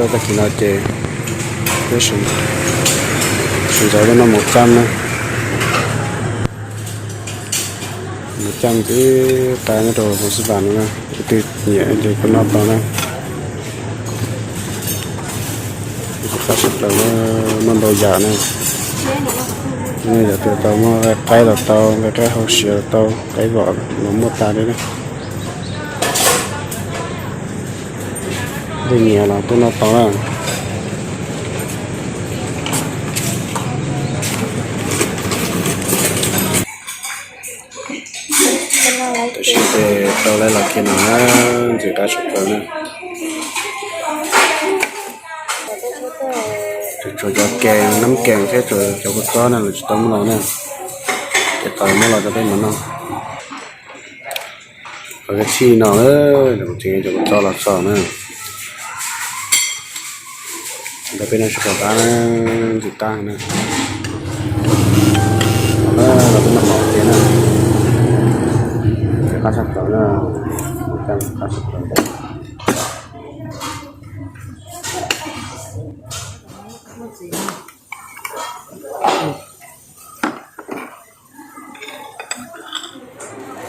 Tag kis no ces peb sawv ntxov tuaj noj mov cam na. Mov cam ntxim qab nyob rau hauv xib vas no na, leej twg nyiam ces tuaj noj tau na. Qab tshaj plaws na, noj ntau yam na. Noj yam twg tau, muaj nqaij qaib los tau, nqaij qaib hau siav los tau, qaib vom los muaj tas li na. Leej nyiam los tuaj noj tau na. Tam sim ces tau lawv los kiag no na, ntxim qab tshaj plaws na. Tsuas cov kees, nab kees thiab cov kua txob na lawv tsis tau muab los na, ces tau muab los rau peb mus noj. Qhov kev tshij no, cov kua txob los txog na. Ntawd peb noj tsis pom qab, ntxim qab na. Los peb noj mov tiag na. Qab tshaj plaws na, qab tshaj plaws.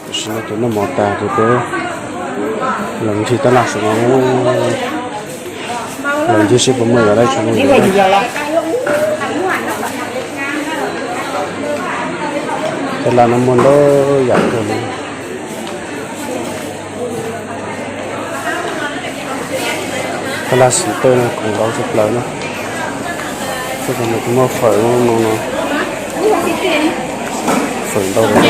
Tam sim no ces noj mov tas ces peb los mus nrhiav tab laj saum no, los ntsia seb puas muaj yam dab tsi mus. Tab laj no muaj ntau yam kawg li. Tab laj xim tej no khoom ntau tshaj plaws na. Tej no kuj muaj fawm no no. Fawm ntau lawm.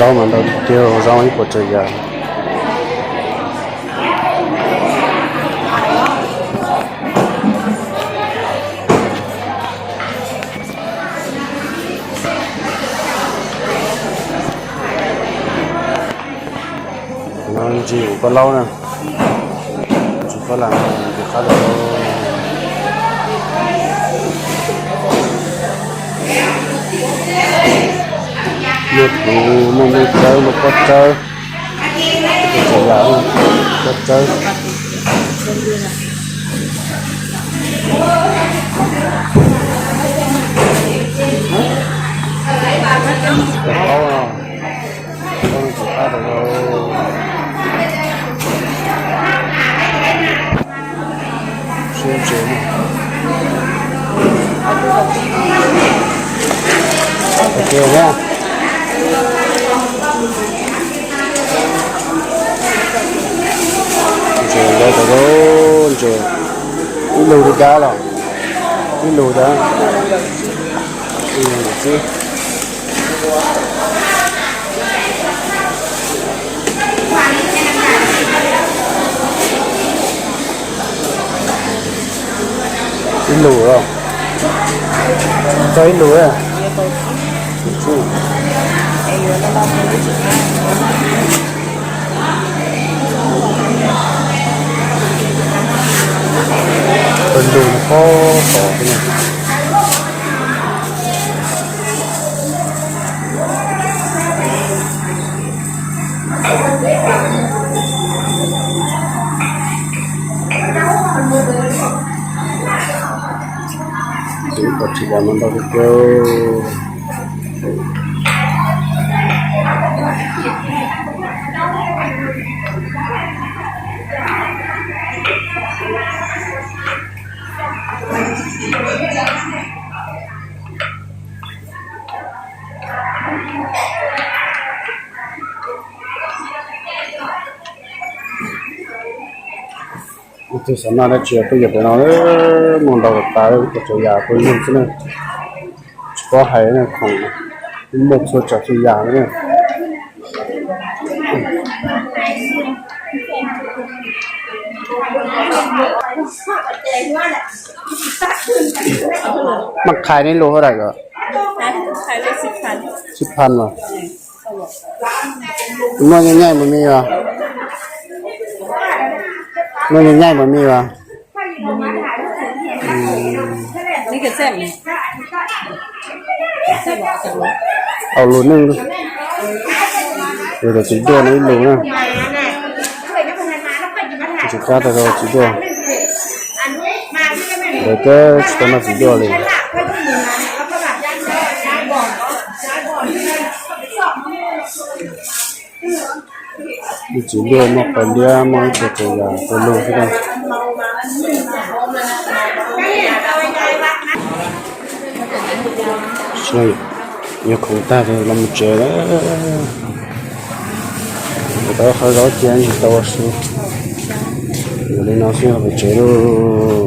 Zaub mas ntau tiag tiag, zaub ib puas tsav yam. No ntsis ua paj laub na, ntsis paj las ntsis qab los. Muaj txhuv, muaj nplooj tsawb, muaj pob tsawb, txhua yam, pob tsawb. Aub, aub ntsis qab rau. Siab ntses. Ok na. Ntses ntawd tau, ntses ib lus li cas los? Ib lus cas? Ib lus los? Tau ib lus. Tau ib lus no pob tod xwb na. Tus ib qho tsis yam no ntau tiag tiag. Ib tug xav noj dab tsi tuaj yog pem no, muaj ntau tas tas, ib qho tsav yam peb yug xwb na. Tsis paub hais na, khoom muaj txhua tsav txhua yam na. Maj qhais neb lus hauj daim ko? Xib phan mas. Muaj nyaij nyaij mas me as. Muaj nyaij nyaij mas me as. Au lus neej, yog txiv duaj no ib lus na. Tsis kab tau rau txiv duaj. Ntawd twb tsis tau noj txiv duaj li. Ib txiv duaj muaj qos liab, muaj ib txhia tsav yam tus lug xwb na. Yog khoom tag ces los mus tsev lawm. Tau qhov zaub cia tsis tau ua su. Yog li no xwb los mus tsev lauj.